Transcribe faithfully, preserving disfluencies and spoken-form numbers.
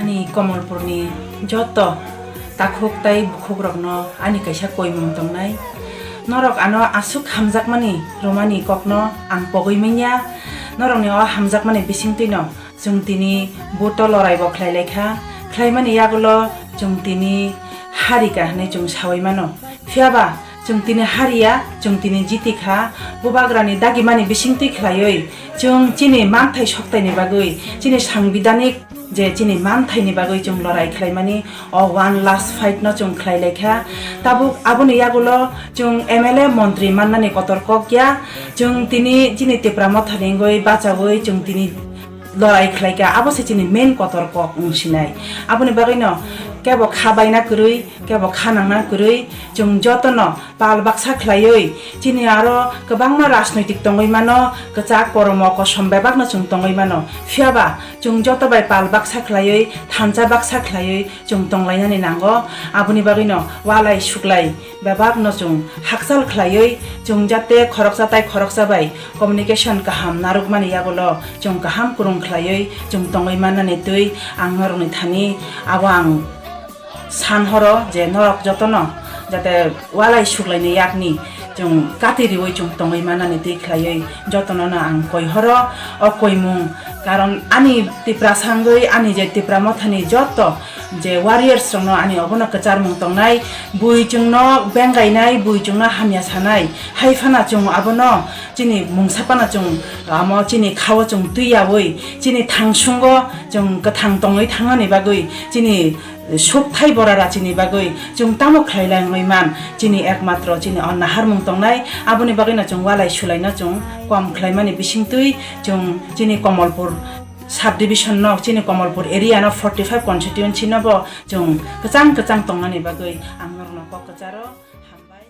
Ani Komolpurni joto takhuk tai bukhukrokno ani kaisa koimung tongnai. Norok ano aswk hamjakmani romani kokno ang pogwi manya. Norokni o hamjakmani bisingtwino chwng tini buto lorai bo khlai lai kha. Khlaimani yagulo chwng tini hari kha hwnwi chwng saui mano. Phiya ba chwng tini hariya, chwng tini jiti kha. Bubagrani dagimani bisingtwi khlaiwi chwng chini manthai soktaini bagwi, chini sangbidanik je chini manthaini bagwi chwng lorai khlaimani o one last fight no chwng khlai lai kha. Tabuk aboni yagulo chwng M L A montri mannani kotor kok ya, chwng tini chini Tipra Mothani wngwi bachaui chwng tini lorai khlai kha, abo se chini main kotor kok wng sinai. Aboni bagwino kebo kha baina kwrwi, kebo kha nangna kwrwi, chwng jotono pal baksa khlaiwi, chini aro kwbangma rajnoitik tongwi mano, kwchak koromo kosom bebakno chwng tongwi mano. Phiya ba chwng joto bai pal baksa khlaiwi, thansa baksa khlaiwi chwng tonglainani nango. Aboni bagwino walai suklai bebakno chwng hakchal khlaiwi, chwng jate khoroksa tai khoroksa bai communication kaham narwkmani yagulo chwng kaham kwrwng khlaiwi chwng tongwi mannani twi ang norokni thani abo ang san horo je norok jotono jate walai suklaini yakni chwng kati riwi chwng tongwi mannani twi khlaiwi jotono no ang koi horo o koimung. Karon ani Tiprasa wngwi ani je Tipra Mothani joto je warriors rokno ani obono kwcharmung tongnai, bui chwngno bengainai, bui chwngno hamya sanai, hai phano chwng abono chini mungsa phano chwng amo chini khao chwng twi yaui chini thangsungo chwng kwthang tongwi thangnani bagwi chini sukthai bora rachini bagwi chwng tamo khlai lai wngwi man, chini ekmatro chini o naharmung tongnai, aboni bagwino chwng walai sulaino chwng kom khlaimani bisingtwi chwng chini Komolpur sub division no, chini Komolpur area no forty five constituency no bo chwng kwchang kwchang tongnani bagwi ang norokno kok kwcharo hambai.